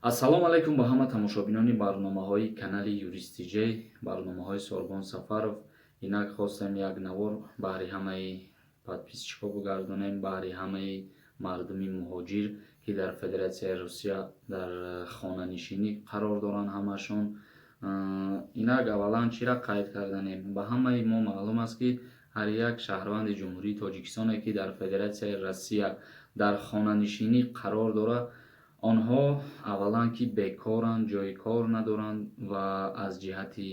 Ассалому алайкум ба ҳама тамошобинони барномаҳои канали Юрист Тиҷей, барномаҳои Сорбон Сафаров. Инак, хостем як навор баҳри ҳамаи подписчикҳо бигардонем, баҳри ҳамаи мардуми муҳоҷир, ки дар Федератсияи Русия дар хонанишинӣ қарор доранд ҳамашон. Инак, аввалан чиро қайд карданем? Ба ҳамаи мо маълум аст, ки ҳар як шаҳрванди Ҷумҳурии Тоҷикистоне, ки дар Федератсияи Россия дар хонанишинӣ қарор дорад, онҳо аввалан ки бекоранд, ҷои кор надоранд ва аз ҷиҳати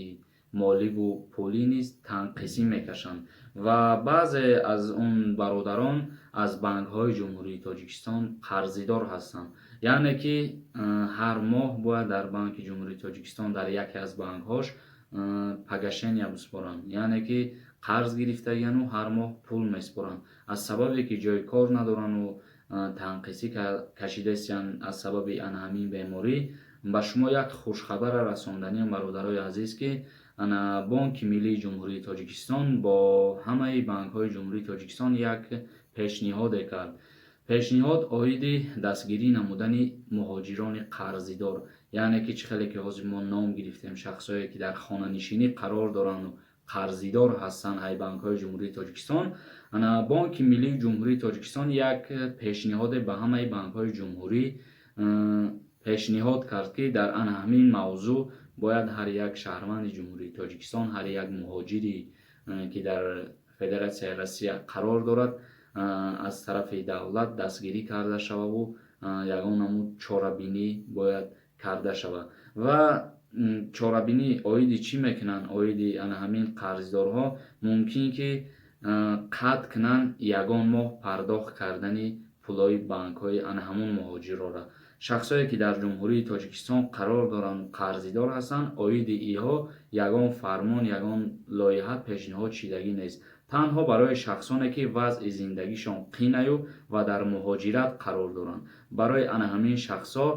моливу пулӣ низ танқисӣ мекашанд ва баъзе аз он бародарон аз банкҳои Ҷумҳурии Тоҷикистон қарзидор ҳастанд, яъне ки ҳар моҳ бояд дар Банки Ҷумҳурии Тоҷикистон, дар яке аз банкҳош погашения биспоранд, яъне ки қарз гирифтагиану ҳар моҳ пул меспоранд. Аз сабабе ки ҷои кор надорану танқисӣ кашидаистанд аз сабаби ана ҳамин беморӣ, ба шумо як хушхабара расонданиам, бародарои азиз, ки ана Бонки Миллии Ҷумҳурии Тоҷикистон бо ҳамаи банкҳои Ҷумҳурии Тоҷикистон як пешниҳоде кард, пешниҳод оиди дастгирӣ намудани муҳоҷирони қарзидор, яъне ки чӣ хеле ки ҳозир мо ном гирифтем, шахсое ки дар хонанишинӣ қарор доранду қарзидор ҳастанд ай банкҳои Ҷумҳурии Тоҷикистон. Ана Бонки Миллии Ҷумҳурии Тоҷикистон як пешниҳоде ба ҳамаи банкҳои ҷумҳурӣ пешниҳод кард, ки дар ана ҳамин мавзӯъ бояд ҳар як шаҳрванди Ҷумҳурии Тоҷикистон, ҳар як муҳоҷире, ки дар Федератсияи Россия қарор дорад, аз тарафи давлат дастгирӣ карда шававу ягон намуд чорабинӣ бояд карда шавад. Ва чорабинӣ оиди чӣ мекунанд? Оиди ана ҳамин қарздорҳо мумкин ки қатъ кунанд ягон моҳ пардохт кардани пулҳои банкҳои ана ҳамон муҳоҷирора. Шахсое ки дар Ҷумҳурии Тоҷикистон қарор доранд, қарзидор ҳастанд, оиди иҳо ягон фармон, ягон лоиҳа пешниҳод шидагӣ нест. Танҳо барои шахсоне ки вазъи зиндагишон қинаю ва дар муҳоҷират қарор доранд, барои ана ҳамин шахсҳо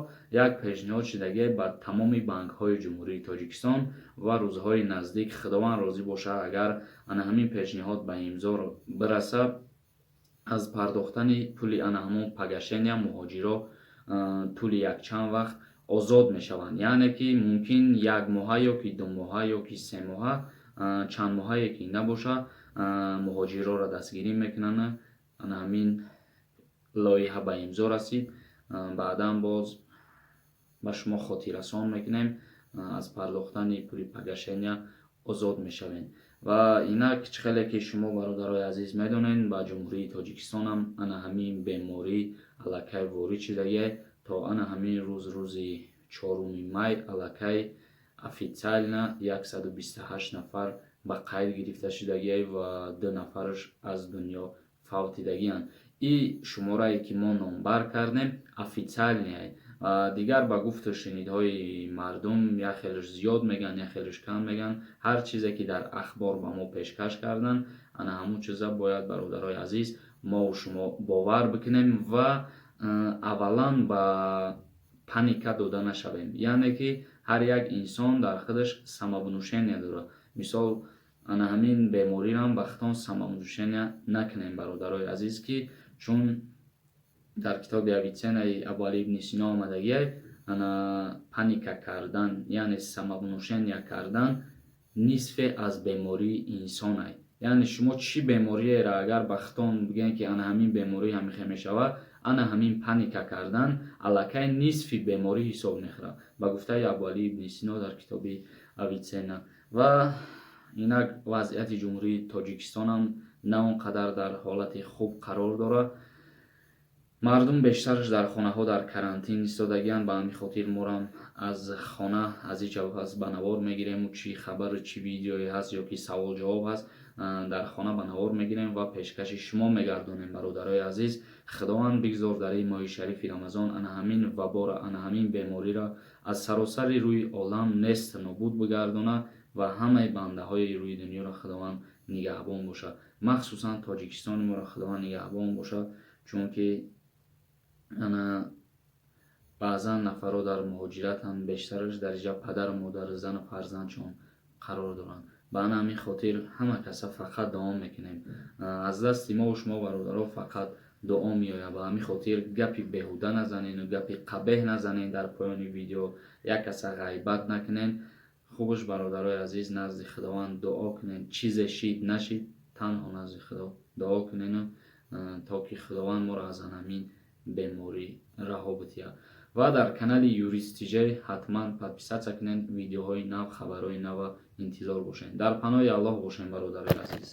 як пешниҳод шидагӣ ба тамоми банкҳои Ҷумҳурии Тоҷикистон. Ва рӯзҳои наздик, Худованд розӣ бошад, агар ана ҳамин пешниҳод ба имзо бирасад, аз пардохтани пули ана ҳамон погашения муҳоҷиро тӯли якчанд вақт озод мешаванд, яъне ки мумкин як моҳа ё ки 2 моҳа ё ки 3 моҳа, чанд моҳае ки набошад, муҳоҷирроро дастгирӣ мекунанд. Ана ҳамин лоиҳа ба имзо расид, баъдан боз ба шумо хотиррасон мекунем, аз пардохтани пули погашения озод мешавем. Ва инак, чӣ хеле ки шумо, бародарои азиз, медонед, ба Ҷумҳурии Тоҷикистонам ана ҳамин беморӣ аллакай ворид шудагиай. То ана ҳамин рӯз, рӯзи 4 май, аллакай официально 128 нафар ба қайд гирифта шудагиай ва ду нафараш аз дунё фавтидагианд. И шуморае ки мо номбар кардем, официальный ай. Дигар ба гуфту шунидҳои мардум, як хелеш зиёд мегӯянд, як хелеш кам мегӯянд. Ҳар чизе ки дар ахбор ба мо пешкаш карданд, ана ҳамун чиза бояд, бародарои азиз, мову шумо бовар бикунем ва аввалан ба паника дода нашавем, яъне ки ҳар як инсон дар худаш самовнушение дорад. Мисол, ана ҳамин бемориам ба худтон самовнушение накунем, бародарои азиз, ки чун дар китоби Авитсенаи Абуали ибни Сино омадагиай, ана паника кардан, яъне самовнушение кардан, нисфе аз бемории инсонай. Яъне шумо чӣ бемориеро агар ба худтон бигӯем, ки ана ҳамин беморӣ ҳамихе мешавад, ана ҳамин паника кардан аллакай нисфи беморӣ ҳисоб мехӯрад, ба гуфтаи Абуалӣ ибни Сино дар китоби Авитсена. Ва инак, вазъияти Ҷумҳурии Тоҷикистонам на он қадар дар ҳолати хуб қарор дорад. Мардум бештараш дар хонаҳо дар карантин истодагианд. Ба ҳамин хотир морам аз хона аз ича пас ба навор мегирему чӣ хабару чӣ видеое ҳаст ё ки савол ҷавоб ҳаст, дар хона ба навор мегирем ва пешкаши шумо мегардонем. Бародарои азиз, Худованд бигзор дар ин моҳи шарифи Рамазон ана ҳамин вабора, ана ҳамин бемориро аз саросари рӯи олам нест нобуд бигардонад ва ҳамаи бандаҳои рӯи дунёро Худованд нигаҳбон бошад, махсусан Тоҷикистони моро Худованд нигаҳбон бошад, чунки ана баъзан нафарҳо дар муҳоҷиратанд, бештараш дар иҷа падару модару зану фарзандшон қарор доранд. Ба ана ҳамин хотир ҳама каса фақат дуо мекунем. Аз дасти мову шумо, бародаро, фақат Дуо меояд. Ба ҳамин хотир гапи беҳуда назанену гапи қабеҳ назанен, дар поёни видео як каса ғайбат накунен. Хубаш, бародарои азиз, назди Худованд дуо кунен. Чизе шид, нашид, танҳо назди Худо дуо кунену, то ки Худованд моро аз ҳамин беморӣ раҳо битиҳад. Ва дар канали Юрист Тиҷай ҳатман подписаться кунед, видеоҳои нав, хабарҳои нава интизор бошед. Дар паноҳи Аллоҳ бошем, бародарои азиз.